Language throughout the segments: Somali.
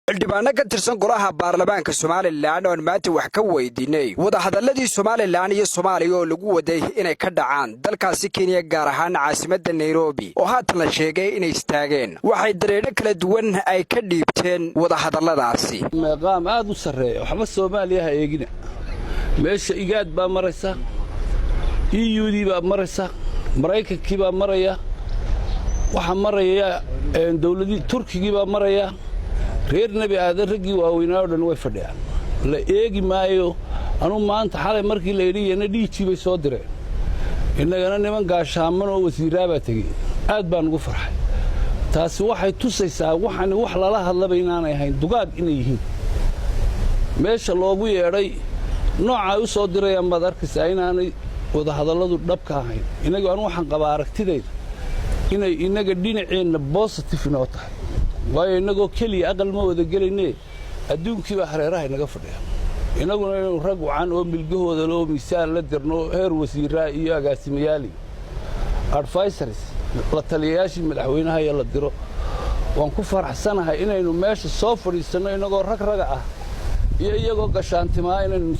Xildhibaano ka tirsan golaha baarlamaanka Somaliland oon maanta wax ka weydiinay wadahadalladii Somaliland iyo Soomaaliya oo lagu waday inay ka dhacaan dalkaasi Kenya, gaar ahaan caasimadda Nairobi, oo haatan la sheegay inay istaageen, waxay dareedho kala duwan ay ka dhiibteen wadahadalladaasi. Meeqaam aad u sarreeya waxba Soomaaliya ha eegina. Meesha IGAD baa maraysa, EU-dii baa maraysa, Maraykankii baa maraya, waxaa maraya dawladii Turkigii baa maraya. Reer Nebi Aadan raggii waaweynaa o dhan way fadhiyaan, la eegi maayo. Anuu maanta xalay markii la yidhi yana dhiijii bay soo direen, innagana niman gaashaaman oo wasiirraa baa tegey, aad baan ugu farxay. Taasi waxay tusaysaa waxani wax lala hadlaba inaanay ahayn, dugaag inay yihiin. Meesha loogu yeedhay nooca ay u soo dirayaan baad arkaysaa inaanay wadahadalladu dhabka ahayn. Innagu anu waxaan qabaa aragtidayda inay innaga dhinaceenna positive inoo tahay, waayo innagoo keliya aqal ma wada gelaynee, adduunkiibaa hareeraha inaga fadhiya. Innaguna inaynu rag wacan oo milgahooda loo miisaan la dirno, heer wasiiraa iyo agaasimayaali, advisors, la taliyayaashii madaxweynaha iyo la diro. Waan ku faraxsanahay inaynu meesha soo fadhiisanno innagoo rag raga ah iyo iyagoo gashaantimaa, inaynu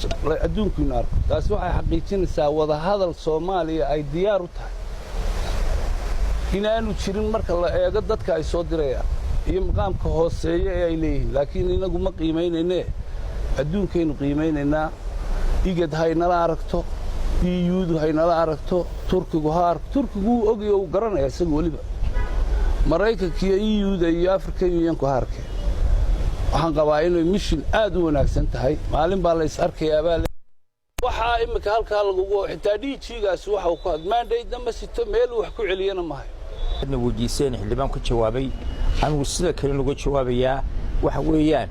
adduunkiinu arko. Taasi waxay xaqiijinaysaa wadahadal Soomaaliya ay diyaar u tahay inaanu jirin marka la eego dadka ay soo dirayaan iyo maqaamka hooseeya ee ay leeyihiin. Laakiin innagu ma qiimaynaynee, adduunkaynu qiimaynaynaa. IGAD haynala aragto, EU-du haynala aragto, Turkigu ha arko. Turkigu wuu ogayo, uu garanaya isagu weliba. Maraykanka iyo EU-da iyo African Unionku ha arkeen. Waxaan qabaa inay mission aad u wanaagsan tahay. Maalin baa la is arkayaabaa. Waxaa imminka halkaa lagugu xitaa DG-gaasi waxa uu ku had mandate-na ma sito, meel uu wax ku celiyana ma hayo. Adna weydiiseen, xildhibaan ku jawaabay. Anigu sida kale nuga jawaabayaa waxa weeyaan,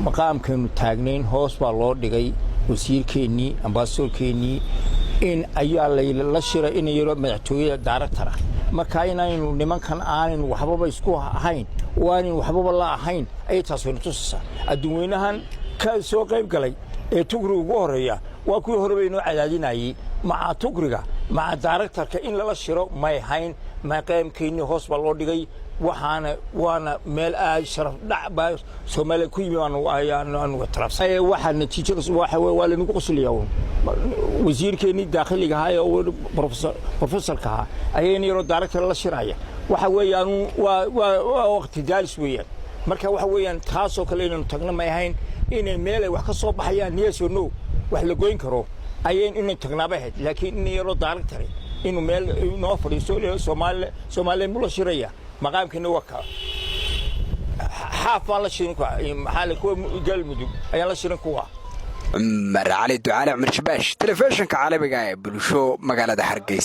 maqaamkaynu taagnayn hoos baa loo dhigay. Wasiirkeennii, ambassadorkeennii in ayaa la shiray in yaro madaxtooyada director ah. Marka inaynu nimankan aanaynu waxbaba isku ahayn oo aanaynu waxbaba la ahayn ayay taas waynu tusaysaa. Adduunweynahan ka soo qayb galay ee Tugriga ugu horreeya waa kuwii horeba inoo cadaadinayey. Maca Tugriga, maca directorka in lala shiro may hayn. Maqaamkeennii hoos baa loo dhigay. Waxaana waana meel aad sharaf dhac baa Soomaaliya ku yimi aanu tarafsan. Waxaa natiijo waxa waa lanagu qoslayaa. Wasiirkeennii daakhiliga ahaa ee professorka ahaa ayayna yaroo director la shiraya. Waxa weeyaan waa waqti daalis weeyaan. Marka waxa weeyaan, taasoo kale inaynu tagno may ahayn. Inay meel ay wax ka soo baxayaan, yes or no, wax la goyn karo ayayn inay tagnaaba ahayd. Laakiin in yaroo director inuu meel inoo fadhiisto, Soomaaliya Soomaaliya mula shiraya, maqaamkiina waa ka xaaf baan la shirin, maxaa la kuwa Galmudug ayaan la shirin kuwa. Cumar Cali Ducaale, Cumar Shabaash, telefishinka caalamiga ee Bulsho, magaalada Hargeysa.